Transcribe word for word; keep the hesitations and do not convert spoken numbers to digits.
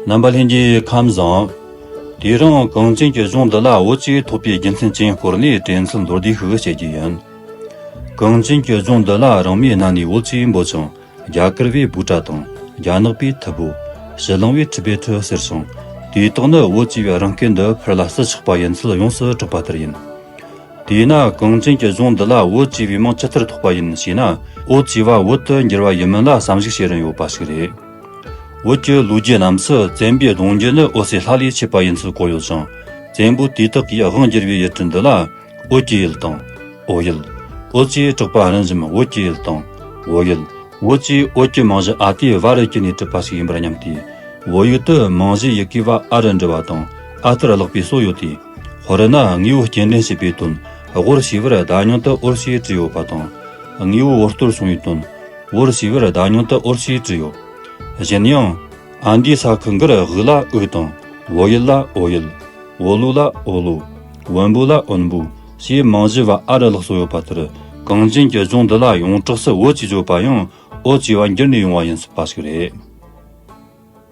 རྣམ་པ་ལྷན་རྒྱས་ཁམས་བཟང་། དེ་རིང་གངས་ཅན་གྱི་ལྗོངས་འདི་ལ་བོད་ཅེས་ཐོགས་པའི་རྒྱུ་མཚན་ཅན་སྐོར་ནས་དྲན་ཚུལ་མདོར་བསྡུས་ཤིག་བཤད་རྒྱུ་ཡིན། གངས་ཅན་གྱི་ལྗོངས་འདི་ལ་རིང་མོའི་གནའ་ནས་བོད་ཅེས་འབོད་ཅིང་། རྒྱ་གར་བས་བྷུ་ཊ་དང་། རྒྱ་ནག་པས་ཐི་བོ། ཕྱི་གླིང་བས་ཊི་བེ་ཊི་ཟེར་ཞིང་། དེའི་སྟེང་ནི་བོད་ཅེས་པའི་རང་སྐད་འདི་ཕར་ལ་བསུ་ཆགས་པ་ཡིན་ཚུལ་ཡོངས་སུ་གྲགས་པ་ལྟར་ཡིན། དེས་ན་གངས་ཅན་གྱི་ལྗོངས་འདི་ལ་བོད་ཅེས་པའི་མིང་ཇི་ལྟར་ཐོགས་པ་ཡིན་ཞེ་ན། བོད་ཅེས་པ་བོད་དུ་འགྱུར་བ་ཡིན་མིན་ལ་བསམ་གཞིག་བྱེད་རིན་ཡོད་པ་ཞིག་རེད། བོད་ཀྱི་ལོ་རྒྱུས་རྣམས་སུ་བཙན་པོའི་གདུང་རྒྱུད་ནི་འོད་ཟེར་ལྷ་ལས་མཆེད་པ་ཡིན་ཚུལ་བཀོད་ཡོད་ཅིང་། བཙན་པོ་དེ་དག་གིས་དབང་བསྒྱུར་བའི་ཡུལ་གྲུ་འདི་ལ། འོད་ཀྱི་ཡུལ་དང་། འོད་ཡུལ། འོད་ཅེས་གྲགས་པ་རིམ་བཞིན་བོད་ཀྱི་ཡུལ་དང་། བོད་ཡུལ། བོད་ཅེས་འོད་ཀྱི་རྨང་གཞི་ཨ་ཏིའི་བ་རུ་གྱུར་ནས་གྲུབ་པ་ཞིག་ཡིན་པར་སྙམ་སྟེ། བོད་ཡིག་ཏུ་རྨང་གཞིའི་ཡི་གེ་བ་ཨ་རུ་འབྲི་བ་དང་ཨ་ལྟར་ཀློག་པའི་སྲོལ་ཡོད་དེ། དཔེར་ན་དངོས་པོ་སྐྱེལ་འདྲེན་བྱེད་པའི་དོན་ཝོར་ཞེས་པར་བརྡ་རྙིང་དུ་འོར་ཞེས་བྲིས་ཡོད་པ་དང་། དངོས་པོ་བོར་སྟོར་བྱུང་བའི་དོན་ཝོར་ཞེས་པར་བརྡ་རྙིང་དུ་འོར་ཞེས་བྲིས་ཡོད། གཞན་ཡང་། ཨ་མདོའི་ས་ཁུལ་འགར་དབུགས་ལ་དབུགས་དང་། བོད་ཡུལ་ལ་བོད་ཡུལ། བོད་ལུགས་ལ་བོད་ལུགས། བོན་པོ་ལ་བོན་པོ། ཞེས་རྨང་གཞི་བ་ཨ་རུ་ལ་སོགས་ཡོད་པ་ལྟར། གངས་ཅན་གྱི་ལྗོངས་འདི་ལ་ཡོངས་གྲགས་སུ་བོད་ཅེས་བརྗོད་པ་ཡང་འོད་ཅེས་པ་འགྱུར་ནས་ཡོང་བ་ཡིན་སྲིད་པ་ཞིག་རེད།